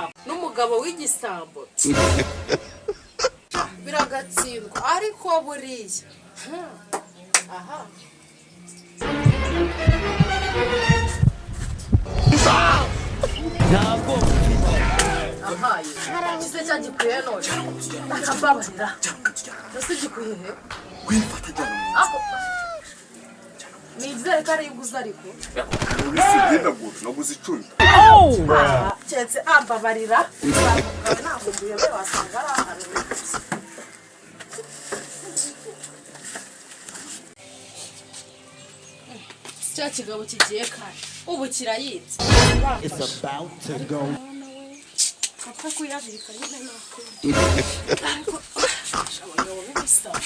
W'igisambo n'umugabo w'igisambo biragatsindwa, ariko buriya aha. Ntabwo Ahaye kize cya gikwiye none akambabarira ese gikwiye he? Wifata, jyana mu Ako nizere ko ari iguze, ariko nzu. Genda gura, naguze 10. Keretse ambabarira ntabwo mbuyobe, wasanga ari ahantu. Cya kigabo kigiye kare, ubu kirayitse. It's about to go. Apfa kuyabika nyine nakunda, ariko abagabo b'ibisambo.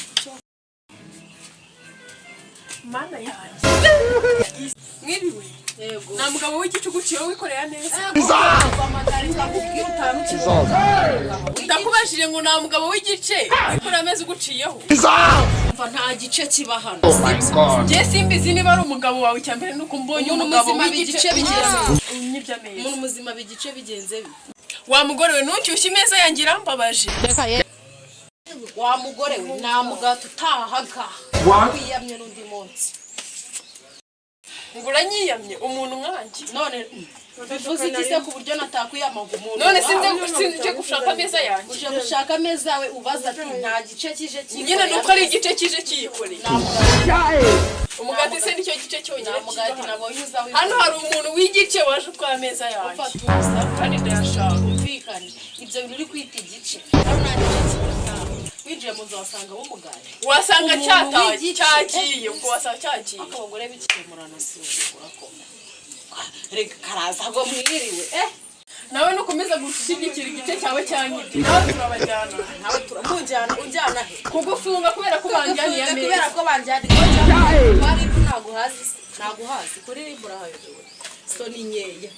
Mana yanjye, mwiriwe? Yego. Nta mugabo w'igicugu uciye wikoreye ameza? Ndakubajije ngo nta mugabo w'igice wikoreye ameza uguciyeho? Umva, nta gice kiba hano. Njye simbizi niba ari umugabo wawe. Icya mbere ni uko mbonye Umuntu umugabo muzima w'igice igice bigenze. Unyibye ameza. Umuntu muzima bigice bigenze bite? Wa mugore we, ntucyushye imeza yanjye, irambabaje. Wa mugore we, nta mugati utaha ngaha, wiyamye n'undi munsi. Ngo uranyiyamye, umuntu nkanjye? None bivuze iki se ku buryo natakwiyamaga umuntu None wawe? Sinze gushaka ameza yanjye. Uje gushaka ameza yawe, ubaza ati nta gice kije cyikoreye. Nyine nuko ari igice kije cyiyikoreye. Nta mugati. Umugati se nicyo gice cyonyine Nta mugati kiba hano? nabonye uza. Hano hari umuntu w'igice waje utwaye ameza yanjye. Upfa tuza. Kandi ndayashaka. Twumvikane, ibyo bintu uri kwita igice, hano nta gice kiba. Winjiye mu nzu wasangamo umugati? Wasanga Umuntu cyataye. w'igice. Cyagiye, ubwo wasanga cyagiye. Ariko abagore b'ikemura ko reka karaza ngo mwiriwe eh. Nawe nukomeza gushyigikira igice cyawe cyanyibye, nawe turabajyana. Nawe turamujyana, unjyana he? Kugufunga kubera ko banjyaniye Kubera ameza. ko banjyaniye bari ntaguhazi se? Ntaguhazi kuri rimbo, urahayobewe, so ni nkeya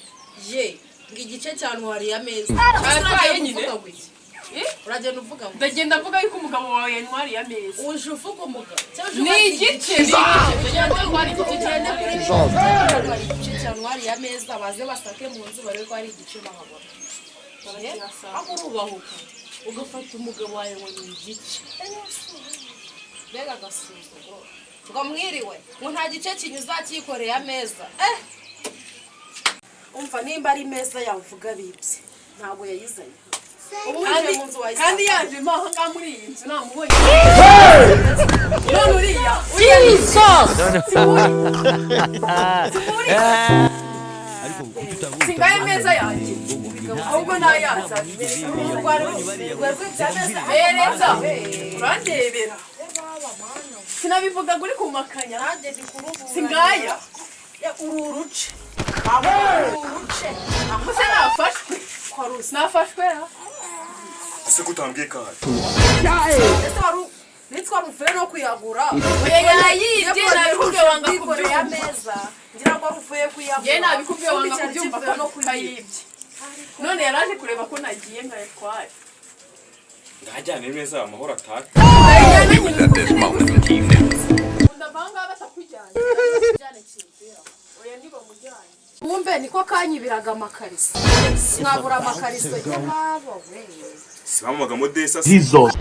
ye ngo igice cyantwariye ameza. Cyatwaye nyine. Uvuga ngo iki? Eh? Uragenda uvuga ngo Ndagenda mvuga yuko umugabo wawe yantwariye ameza. Uje uvuga umugabo cyangwa uje Ni ubaza? igice, ni igice. Ndagenda ko ari igice Ugende cyantwariye. kuri hari igice cyantwariye ameza, baze basake mu nzu barebe ko hari igice bahabona. Aho urubahuka ugafata umugabo wawe ngo ni igice, mbega agasuzuguro! Ngo mwiriwe, ngo nta gice kinyuze cyikoreye ameza eh. Umva, nimba ari meza yawe uvuga bibye, ntabwo yayizanye. Ubu winjiye mu nzu wayisanga? Kandi yaje mo aha ngaha muri iyi nzu, namubonye. None uriya, uriya. Ariko Singaye ameza yanjye, ahubwo nayazanye. Bereza urandebera, sinabivuga ngo uri kumakanya. Nanjye ndi kurubura. Singaya. Uru uruce, uru uruce. Ese nafashwe, nafashwe ra? Ese ko utambwiye ko ahari? Ese wari nitwa ruvuye no kuyagura? Oya, yayibye, nabikubwiye wanga Yikoreye kubyumva. ameza, ngira ngo ruvuye kuyagura. Njye nabikubwiye wanga Kumbe cyari kubyumva. kivuye no Ko kuyiba. kayibye, none yaraje kureba ko nagiye nkayatwaye. Ndajyana imeza amahoro atahe. Ndava aha ngaha batakujyanye. Oya, ntibamujyanye. Kumbe niko kanyibiraga amakariso, mwabura amakariso yabo we. Si bamamaga modesa se? Jesus.